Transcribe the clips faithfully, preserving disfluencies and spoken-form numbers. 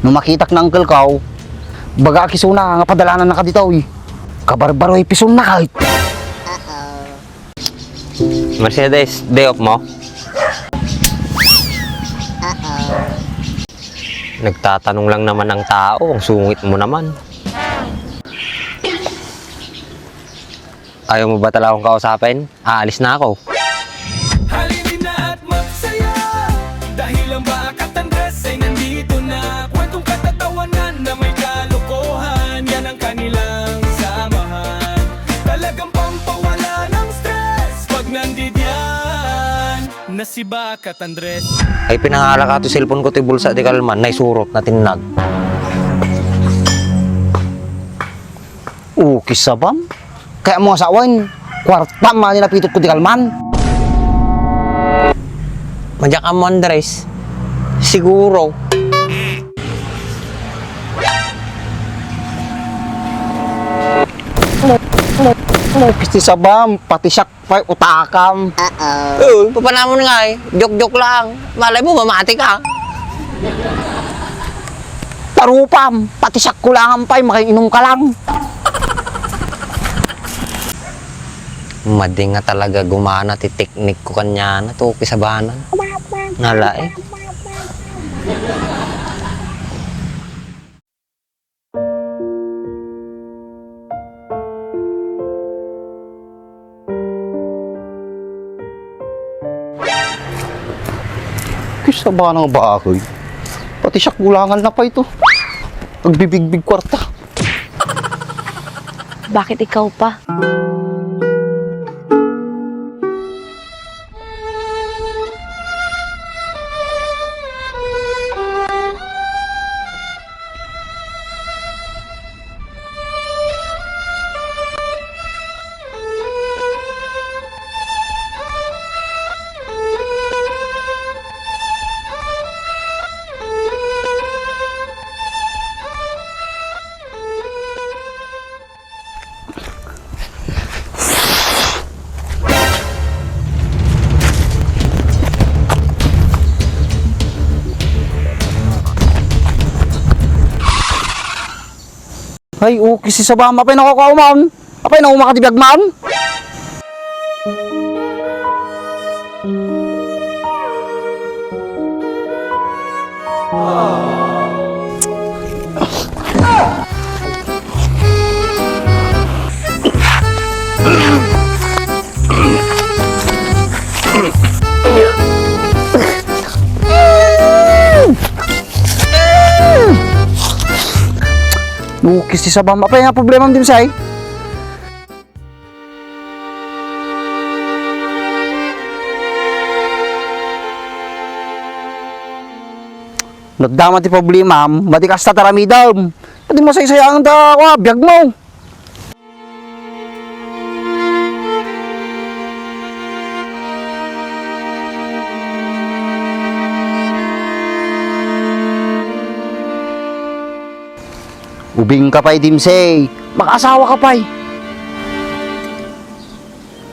No makitak na uncle ko, baga a kisuna nga padalanannaka ditoy. Kabarbaroy pisonna ket. Mercedes, day off mo? Nagtatanong lang naman ang tao, ang sungit mo naman. Ayaw mo ba talaga akong kausapin? Aalis na ako. Halina at magsaya, dahil ang Bakat Andres ay nandito na. Kwentong katatawanan na may kalokohan, yan ang kanilang samahan. Talagang pampawala ng stress pag nandidiyan na si Bakat Andres. Ay, pinangala ka to cellphone ko ti bulsa di kalman, naisurot, natinnag. Ukis a bam. Kaya mo nga sawen, kwarta man ni napitot ko di kalman. Madiak ammo, Andres. Siguro. Ukis ti sabam, pati siak pay utakam. Oo, papanamon nga eh. Joke-joke lang. Malay mo, mamati ka. Tarupam, pati siak kulangan pay, makiinom ka lang. Madi nga talaga gumana ti teknik ko kaniana, to kisabanan. Nala eh. Kisabanan nga baak, oy. Pati siak kulangan na pay to. Agbibigbig kwarta. Bakit ikaw pa? Ay, ukis ti sabam. Apay, nakukuha man. Apay, nauma ka ti biag man. Ukis ti sabam. Apay nga problemam, Dimsay? No adda man ti problemam, madi kasta ti aramidem. Pwede mo saysayaen ta, wa, biag mo. Ubing ka pay, Dimsay. Makaasawa ka pay.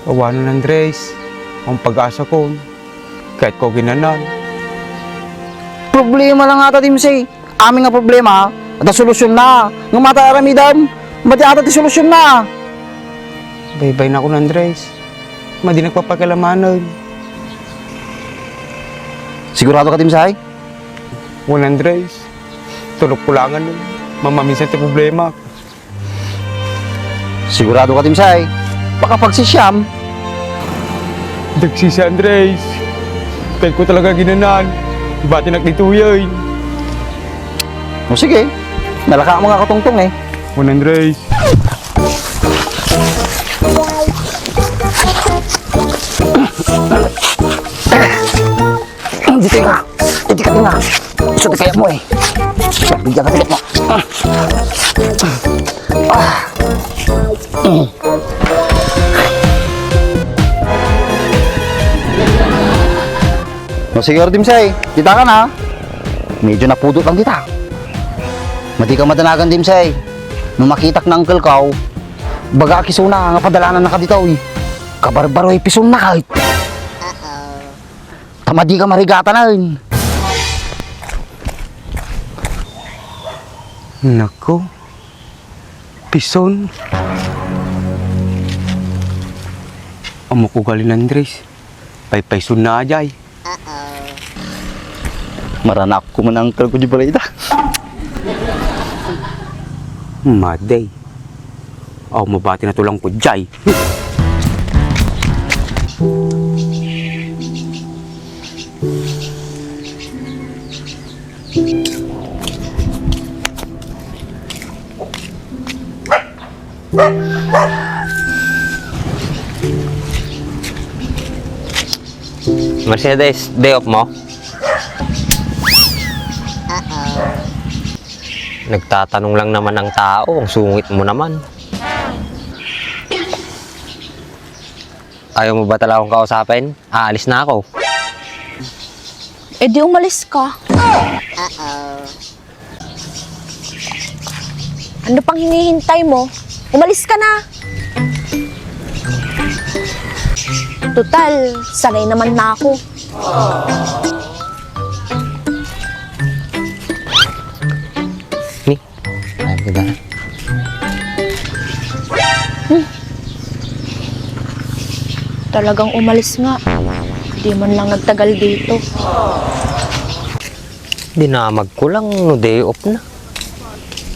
Awanen, Andres. Ang pag-asa ko, kahit ko ginanan. Problema lang ata, Dimsay. Amin nga problema, adda solusyon na. Ngem ata aramidem, madi ata ti solusyon na. Baybay na kun, Andres. Madi nagpapakialamanen. Sigurado ka, Dimsay? Wen, Andres. Tulok ko langen, mamaminsan ti problema. Sigurado ka, Dimsay? Baka pagsisiam. Dagsisa, Andres. Kayat ko talaga ginanan. Ibatinak ditoy, eh. O sige. Nalaka mo nga katungtong, eh. Wen, Andres. Dito ka. Dito ka nga. Gusto ka kaya mo eh. Bigyan ka mo. Ah. O sige, Dimsay. Kita ka na. Medyo napudot lang kita. Madi ka madanagan, Dimsay. No makitak na uncle ko, baga a kisuna nga padalanannaka ditoy. Kabarbaroy pisonna ket. Ta madi ka marigatanen. Nako, pison. Ammok ugali ni Andres. Paypayson na jay. Maranakko man, uncle ko, di balay da. Maday. Aw, mabati na tulang ko jay. Mercedes, day off mo? Nagtatanong lang naman ang tao, ang sungit mo naman. Ayaw mo ba talaga akong kausapin? Aalis na ako. Eh di umalis ka. Ano pang hinihintay mo? Umalis ka na. Total, sanay naman na ako. Ni, ay, diba? Hmm. Talagang umalis nga. Di man lang nagtagal dito. Dinamag ko lang no day off na.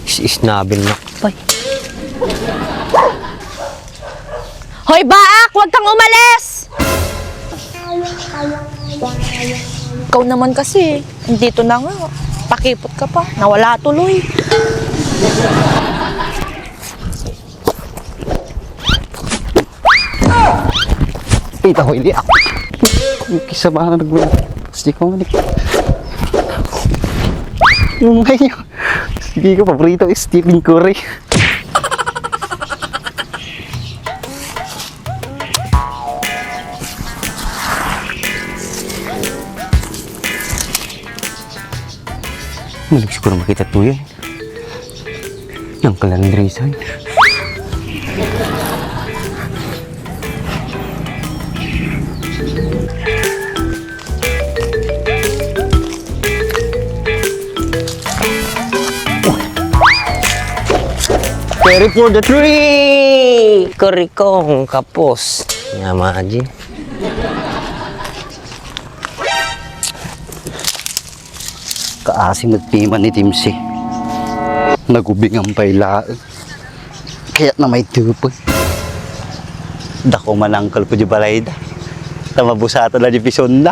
Is-isnabil na pay. Hoy, Baak! Huwag kang umalis! Ikaw naman kasi, dito na nga. Pakipot ka pa. Nawala tuloy. Kita ko, hindi ako. Kisa ba na nagmula? Gusto ko nga ni. Yung ngayon. Sige ko, paborito is Stephen Curry. Malig siguro makita to yan. Yang kalandrisan. Curry for the three! Curry kong kapos. Nga, imagine. Kaasi met piman ni Timsi. Nagubingan pay laeng. Kayatna maitupoy. Dako man, uncle ko, di balay da. Ta mabusatanna di pisonna.